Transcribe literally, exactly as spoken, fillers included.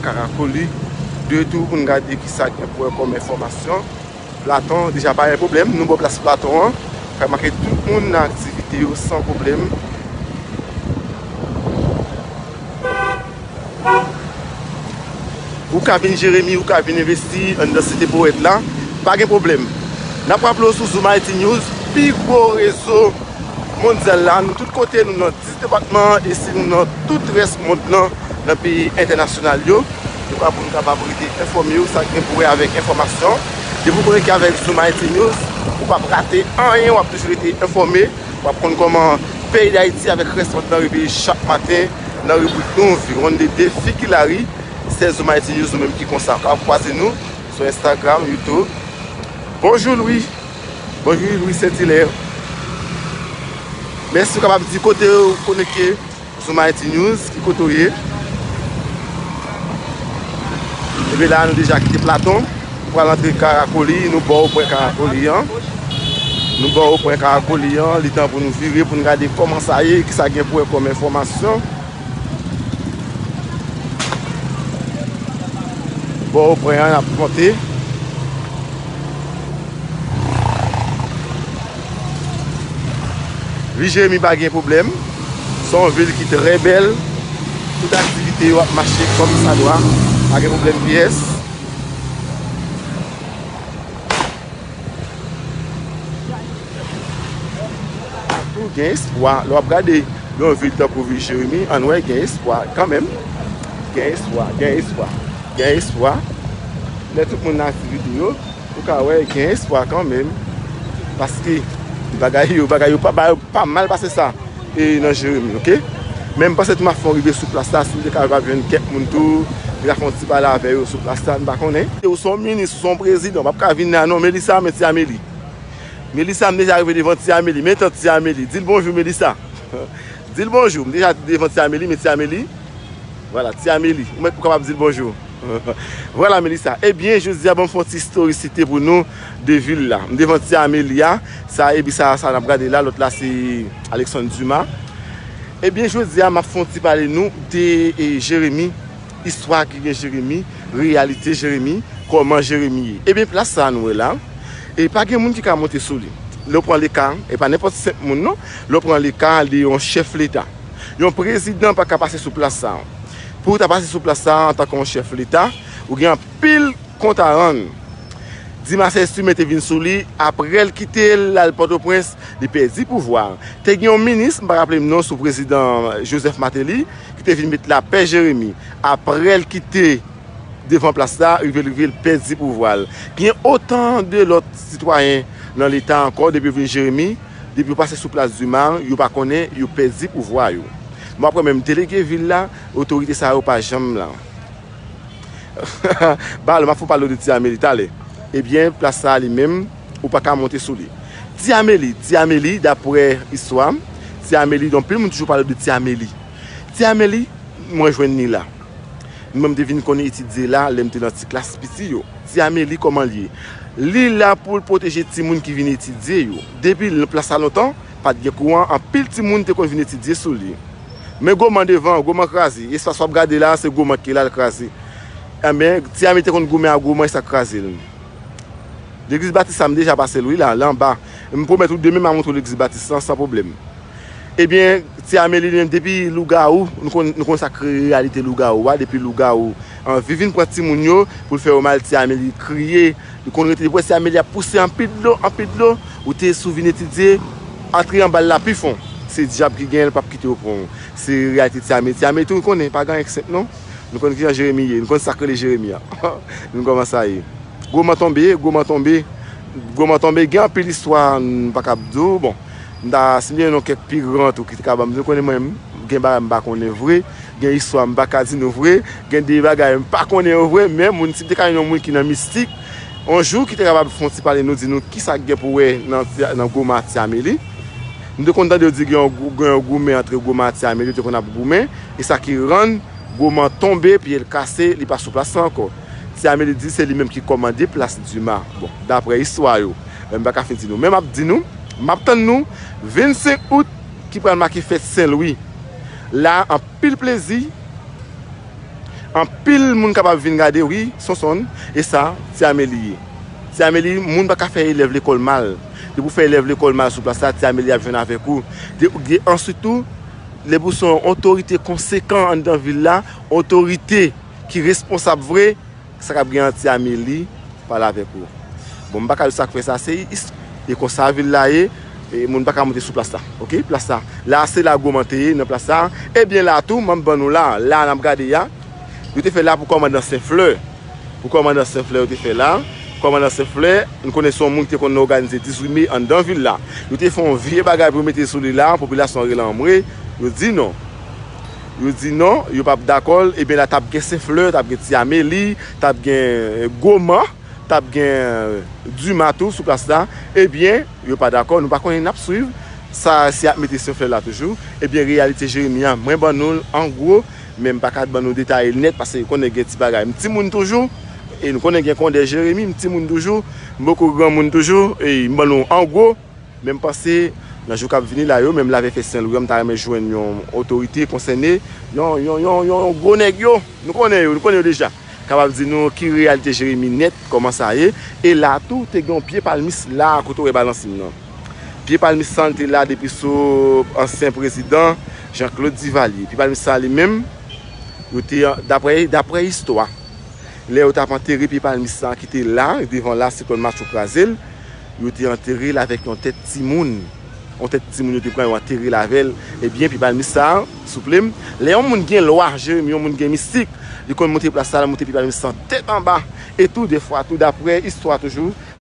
Karakoli, de tou pou n gade kisa k gen pou wè kòm enfòmasyon. Platon, deja pa gen pwoblèm, nou bò plas Platon an. Fè make tout moun nan aktivite yo san pwoblèm. Ou ka vin Jeremi, ou ka vin envesti anndan Site Powèt la, pa gen pwoblèm. N ap raple w sou Zoom Haïti News, pi gwo rezo mondyal la, nou tout kote, nou nan dis depatman an, e si nou nan tout rès mond lan, nan peyi entènasyonal yo, nou ka pou nou kapab rete enfòme w, sa gen pou wè avèk enfòmasyon. Depi w konekte avèk Zoom Haïti News, ou p ap rate anyen, w ap toujou rete enfòme, w ap konn kòman peyi Dayiti avèk rès mond lan reveye chak maten nan ribrik nou, Viwonn Dede, Figi Lari, se Zoom Haïti News, nou menm ki konsa. Ou ka kwaze nou sou Instagram, YouTube. Bonjou, Louis. Bonjou, Louis Saint-Hilaire. Mèsi, ou kapab di kote w konekte Zoom Haïti News, ki kote w ye. Epi la, nou deja kite Platon. Nou pral antre Karakoli, nou bò pwen Karakoli an. Nou bò pwen Karakoli an, li tan pou nou vire, pou nou gade kòman sa ye, kisa gen pou wè kòm enfòmasyon. Bò pwen an, n ap monte. Vi Jeremi pa gen pwoblèm. Se yon vil ki trè bèl. Tout aktivite yo ap mache kòmsadwa. Pa gen pwoblèm pyès. Tou gen espwa. Lè w ap gade yon vil tankou vil Jeremi, ann wè, gen espwa kanmenm. Gen espwa, gen espwa, gen espwa. Lè tout moun nan aktivite yo, ou ka wè gen espwa kanmenm. Paske bagay yo, bagay yo pa, pa, pa mal pase sa, e nan Jeremi, oke? Men m panse tou m ap fè yon rive sou plas la, si m te ka kapab jwenn kèk moun tou, m te ka fè yon ti pale avè yo sou plas la, m pa konnen. Ou se yon minis, ou se yon prezidan, w p ap ka vin la non, Melissa, men Ti Ameli. Melissa, m deja rive devan Ti Ameli. Men tant Ti Ameli. Di l bonjou, Melissa. Di l bonjou. M deja devan Ti Ameli, men Ti Ameli. Vwala, Ti Ameli. Ou mèt, ou kapab di l bonjou. Vwala, Melissa. Ebyen, jodi a, ban m fè yon ti istorisite pou nou de vil la. M devan Ti Ameli a. Sa, epi sa, sa n ap gade la, lòt la, se Alexandre Dumas. Ebyen, jodi a, m ap fè yon ti pale nou de, e, Jeremi. Istwa ki gen Jeremi, reyalite Jeremi, kòman Jeremi ye. Ebyen, plas sa a nou wè la, e pa gen moun ki ka monte sou li. Lè w pran leka, e pa nenpòt senp moun non, lè w pran leka de yon chèf leta, yon prezidan pa ka pase sou plas sa a. Pou w ta pase sou plas sa a antanke yon chèf leta, ou gen anpil kont a rann. Dimas Estime te vin sou li, apre l kite l al Pòtoprens, li pèdi pouvwa. Te gen yon minis, m pa raple m non, sou prezidan Joseph Martelly, ki te vin met lapè Jeremi. Apre l kite devan plas la, rive l rive l pèdi pouvwa l. Gen otan de lòt sitwayen nan leta ankò, depi yo vin Jeremi, depi yo pase sou plas Dima, yo pa konnen, yo pèdi pouvwa yo. Bon, apre menm delege vil la, otorite sa yo pa janm la. Balo, m ap fè w pale de Ti Ameli talè. Ebyen, plas sa a li menm, ou pa ka monte sou li. Ti Ameli, Ti Ameli, daprè istwa, Ti Ameli, anpil moun toujou pale de Ti Ameli. Ti Ameli, mwen jwenn li la. Mwen, m te vin konn etidye la, lè m te nan ti klas piti yo. Ti Ameli, kòman l ye? Li la pou l pwoteje timoun ki vin etidye yo. Depi l-, plas sa lontan, pa t gen kouran, anpil timoun te konn vin etidye sou li. Men goman devan, goman kraze. Espas w ap gade la, se goman ki la l kraze. Enben, Ti Ameli te konn goumen ak goman, e sa k kraze l. Legliz Batis la, m deja pase l wi la, l anba. M pwomèt ou demen m a montre w legliz Batis lan san pwoblèm. Ebyen, Ti Ameli li menm, depi lougawou, nou konn, nou konn sa k reyalite lougawou a, depi lougawou anvi vin pran timoun yo pou l fè yo mal, Ti Ameli kriye, li konn rete, depi w wè Ti Ameli ap pouse anpil dlo, anpil dlo, ou te sou vin etidye, antre anba l la pi fon. Se dyab ki genyen l, p ap kite yo pran w. Se reyalite Ti Ameli. Ti Ameli tou, nou konnen, pa gen anyen k senp non. Nou konn kijan Jeremi ye, nou konn sa k rele Jeremi a. Nou konn kòman sa ye. Goman tonbe, goman tonbe, goman tonbe, gen anpil istwa m pa kab di w. Bon, m ta, si m te gen non kèk pi gran tou ki te ka ban m di, nou konnen mwen, m gen bagay m pa konnen vre, gen istwa m pa ka di nou vre, gen de bagay m pa konnen yo vre, men moun, si m te ka jwenn yon moun ki nan mistik, yon jou ki te kapab fè yon ti pale nou, di nou kisa k gen pou wè nan, nan goman Ti Ameli. M te konn tande yo di gen yon gou-, gen yon goumen antre goman Ti Ameli, yo te konn ap goumen, e sa ki rann goman tonbe, pye l kase, li pa sou plas la ankò. Ti Ameli di se li menm ki kòmande plas Dima. Bon, daprè istwa yo, men m pa ka fin di nou. Men m ap di nou, m ap tann nou vennsenk out ki pral make fèt Sen Lwi. La, anpil plezi, Anpil moun kapab vin gade, wi, Sonson, e sa, Ti Ameli ye. Ti Ameli, moun pa ka fè elèv lekòl mal. Depi w fè elèv lekòl mal sou plas la, Ti Ameli ap jwenn avèk ou. De, de, answit tou, lè pou se yon otorite konsekan anndan vil la, otorite ki responsab vre, sa k ap gen an Ti Ameli pale avèk ou. Bon, m pa ka di sa k fè sa, se is-, e konsa vil la ye, e moun pa ka monte sou plas la, oke? Plas la, la se la gwo mante ye nan plas la, ebyen la tou, m ap ban nou la, la n ap gade a, yo te fè la pou kòmandan Senflè, pou kòmandan Senflè yo te fè la, kòmandan Senflè, nou konnen se yon moun ki te konn òganize dizuit me anndan vil la, yo te fè yon vye bagay pou yo mete sou li la, popilasyon an rele anmwe, yo di non. Yo di non, yo p ap dakò l, ebyen la t ap gen Senflè, t ap gen Ti Ameli, t ap gen, eh, Goman, t ap gen, eh, Dima tou sou plas la, ebyen, yo pa dakò, nou pa konnen, n ap swiv sa, si y ap mete Senflè la toujou, ebyen, reyalite Jeremi an, mwen ban nou l an gwo, men m pa ka ban nou detay nèt, paske konnen gen ti bagay, m timoun toujou, e nou konnen gen kondè Jeremi, m timoun toujou, m poko granmoun toujou, e m ban nou an gwo, men m panse, nan jou k ap vini la yo, menm lavè fè Sen Lwi an, m ta renmen jwenn yon otorite konsène, yon, yon, yon, yon, yon gwo nèg yo, nou konnen yo, nou konnen yo deja, kapab di nou ki reyalite Jeremi nèt, kòman sa ye, e la tou, te gen yon pye palmis la, kote w wè balansin nan. Pye palmis sa, li te la depi sou ansyen prezidan Jean Claude Duvalier. Pye palmis sa li menm, yo te, daprè, daprè istwa, lè yo t ap antere pye palmis sa ki te la, devan la, siklòn Matcho kraze l, yo te antere l avèk yon tèt timoun. Yon tèt timoun yo te pran, yo antere l avè l. Ebyen, pye palmis sa, souple m, lè yon moun gen lwa, Jeremi, yon moun gen mistik, li konn monte plas sa, l monte pye palmis sa tèt anba. E tou, defwa, tou, daprè istwa toujou,